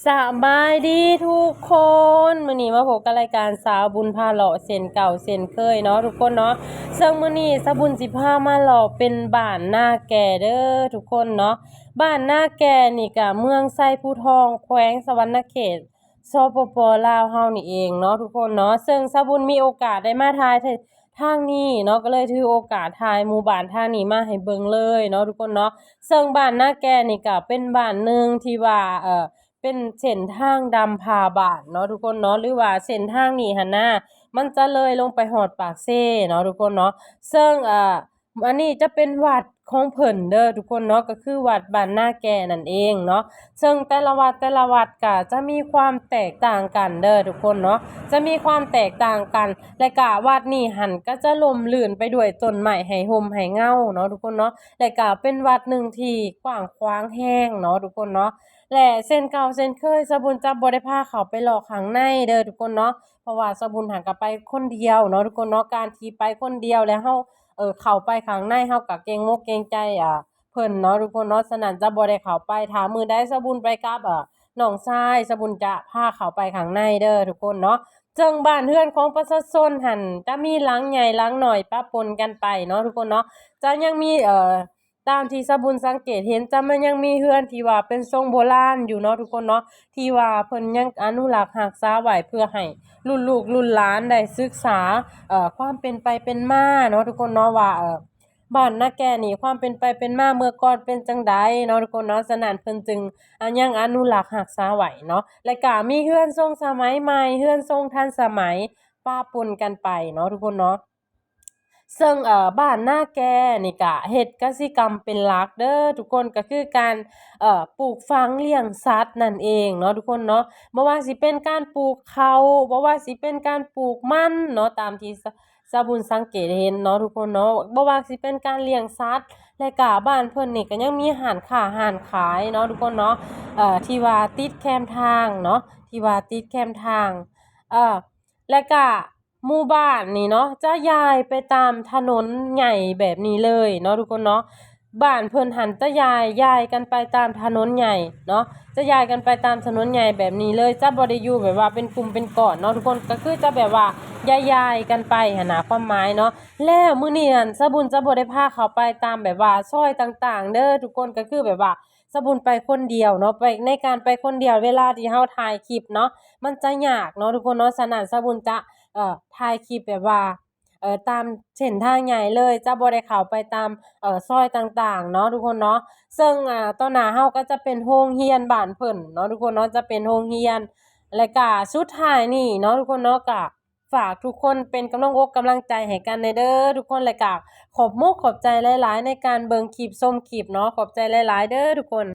ສະບາຍດີທຸກຄົນ, ມື້ນີ້ມາພົບກັບລາຍການສາວບຸນພາເລາະເຊັ່ນເກົ່າເຊັ່ນເຄີຍເນາະທຸກຄົນເນາະ. ເຊິ່ງມື້ນີ້ສາວບຸນຊິພາມາເລາະເປັນບ້ານນາແກ່ເດີທຸກຄົນເນາະ. ບ້ານນາແກ່ນີ້ກະເມືອງໄຊພູທອງ ແຂວງສະຫວັນນະເຂດ ສປປ ລາວເຮົານີ້ເອງເນາະທຸກຄົນເນາະ. ເຊິ່ງສາວບຸນມີໂອກາດໄດ້ມາຖ່າຍ ທາງນີ້ເນາະ ກໍເລີຍຖືໂອກາດຖ່າຍໝູ່ບ້ານທາງນີ້ມາໃຫ້ເບິ່ງເລີຍເນາະທຸກຄົນເນາະ. ເຊິ່ງບ້ານນາແກ່ນີ້ກະເປັນບ້ານໜຶ່ງທີ່ວ່າ ເອີ ເປັນເສັ້ນທາງດຳຜ່າບ້ານເນາະທຸກຄົນເນາະ ຫຼືວ່າເສັ້ນທາງນີ້ຫັ້ນນະ ມັນຈະເລີຍລົງໄປຮອດປາກເຊເນາະທຸກຄົນເນາະ. ເຊິ່ງ ເອີ ອັນນີ້ຈະເປັນວັດຂອງເພິ່ນເດີທຸກຄົນເນາະ ກໍຄືວັດບ້ານນາແກ່ນັ້ນເອງເນາະ. ເຊິ່ງແຕ່ລະວັດ ແຕ່ລະວັດກະຈະມີຄວາມແຕກຕ່າງກັນເດີທຸກຄົນເນາະ ຈະມີຄວາມແຕກຕ່າງກັນ ແລະກະວັດນີ້ຫັ້ນກະຈະຮົ່ມລື່ນໄປດ້ວຍຕົ້ນໄມ້ໃຫ້ຮົ່ມໃຫ້ເງົາເນາະທຸກຄົນເນາະ ແລະກະເປັນວັດໜຶ່ງທີ່ກວ້າງຂວາງແຮງເນາະທຸກຄົນເນາະ. ແລະເຊັ່ນເກົ່າເຊັ່ນເຄີຍ ສາວບຸນຈະບໍ່ໄດ້ພາເຂົ້າໄປເລາະຂ້າງໃນເດີທຸກຄົນເນາະ ເພາະວ່າສາວບຸນຫັ້ນກະໄປຄົນດຽວເນາະທຸກຄົນເນາະ. ການທີ່ໄປຄົນດຽວແລ້ວເຮົາ ເອີ ເຂົ້າໄປຂ້າງໃນ ເຮົາກະເກງມົກເກງໃຈ ອ່າ ເພິ່ນເນາະທຸກຄົນເນາະ. ສະນັ້ນຈະບໍ່ໄດ້ເຂົ້າໄປ ຖ້າມື້ໃດສາວບຸນໄປກັບ ເອີ ນ້ອງຊາຍ ສາວບຸນຈະພາເຂົ້າໄປຂ້າງໃນເດີທຸກຄົນເນາະ. ເຊິ່ງບ້ານເຮືອນຂອງປະຊາຊົນຫັ້ນ ຈະມີຫຼັງໃຫຍ່ຫຼັງນ້ອຍປະປົນກັນໄປເນາະທຸກຄົນເນາະ. ຈະຍັງມີ ເອີ ຕາມທີ່ສາວບຸນສັງເກດເຫັນ ຈະ ມັນຍັງມີເຮືອນທີ່ວ່າເປັນຊົງໂບລານຢູ່ເນາະທຸກຄົນເນາະ ທີ່ວ່າເພິ່ນຍັງອະນຸລັກຮັກສາໄວ້ ເພື່ອໃຫ້ລຸ້ນລູກລຸ້ນຫຼານໄດ້ສຶກສາ ເອີ ຄວາມເປັນໄປເປັນມາເນາະທຸກຄົນເນາະ ວ່າ ເອີ ບ້ານນາແກ່ນີ້ຄວາມເປັນໄປເປັນມາເມື່ອກ່ອນເປັນຈັ່ງໃດເນາະທຸກຄົນເນາະ. ສະນັ້ນເພິ່ນຈຶ່ງ ອາ ຍັງອະນຸລັກຮັກສາໄວ້ເນາະ ແລະກະມີເຮືອນຊົງສະໄໝໃໝ່ ເຮືອນຊົງທັນສະໄໝປະປົນກັນໄປເນາະທຸກຄົນເນາະ. ເຊິ່ງ ເອີ ບ້ານນາແກ່ນີ້ກະເຮັດກະສິກຳເປັນຫຼັກເດີທຸກຄົນ ກໍຄືການ ເອີ ປູກຝັງລ້ຽງສັດນັ້ນເອງເນາະທຸກຄົນເນາະ. ບໍ່ວ່າຊິເປັນການປູກເຂົ້າ ບໍ່ວ່າຊິເປັນການປູກມັນເນາະ ຕາມທີ່ ສາວບຸນສັງເກດເຫັນເນາະທຸກຄົນເນາະ ບໍ່ວ່າຊິເປັນການລ້ຽງສັດ ແລະກະບ້ານເພິ່ນນີ້ກະຍັງມີຮ້ານຄ້າຮ້ານຂາຍເນາະທຸກຄົນເນາະ ເອີ ທີ່ວ່າຕິດແຄມທາງເນາະ ທີ່ວ່າຕິດແຄມທາງ ເອີ ແລະກະໝູ່ບ້ານນີ້ເນາະ ຈະຍ່າຍໄປຕາມຖະໜົນໃຫຍ່ແບບນີ້ເລີຍເນາະທຸກຄົນເນາະ. ບ້ານເພິ່ນຫັ້ນຈະຍ່າຍ ຍ່າຍກັນໄປຕາມຖະໜົນໃຫຍ່ເນາະ ຈະຍ່າຍກັນໄປຕາມຖະໜົນໃຫຍ່ແບບນີ້ເລີຍ ຈະບໍ່ໄດ້ຢູ່ແບບວ່າເປັນກຸ່ມເປັນກ້ອນເນາະທຸກຄົນ ກໍຄືຈະແບບວ່າຍ້າຍໆກັນໄປຫັ້ນນະ ຄວາມໝາຍເນາະ. ແລ້ວມື້ນີ້ຫັ້ນ ສາວບຸນຈະບໍ່ໄດ້ພາເຂົ້າໄປຕາມແບບວ່າຊອຍຕ່າງໆເດີທຸກຄົນ ກໍຄືແບບວ່າສາວບຸນໄປຄົນດຽວເນາະ ໄປ ໃນການໄປຄົນດຽວ ເວລາທີ່ເຮົາຖ່າຍຄລິບເນາະ ມັນຈະຍາກເນາະທຸກຄົນເນາະ. ສະນັ້ນສາວບຸນຈະ ເອີ ຖ່າຍຄລິບແບບວ່າ ເອີ ຕາມເສັ້ນທາງໃຫຍ່ເລີຍ ຈະບໍ່ໄດ້ເຂົ້າໄປຕາມ ເອີ ຊອຍຕ່າງໆເນາະທຸກຄົນເນາະ. ເຊິ່ງ ອາ ຕໍ່ໜ້າເຮົາກໍຈະເປັນໂຮງຮຽນບ້ານເພິ່ນເນາະທຸກຄົນເນາະ ຈະເປັນໂຮງຮຽນ. ແລະກະສຸດທ້າຍນີ້ເນາະທຸກຄົນເນາະ ກະຝາກທຸກຄົນເປັນກຳລັງອົກກຳລັງໃຈໃຫ້ກັນແດ່ເດີທຸກຄົນ ແລະກະຂອບມົກຂອບໃຈຫຼາຍໆໃນການເບິ່ງຄລິບຊົມຄລິບເນາະ ຂອບໃຈຫຼາຍໆເດີທຸກຄົນ.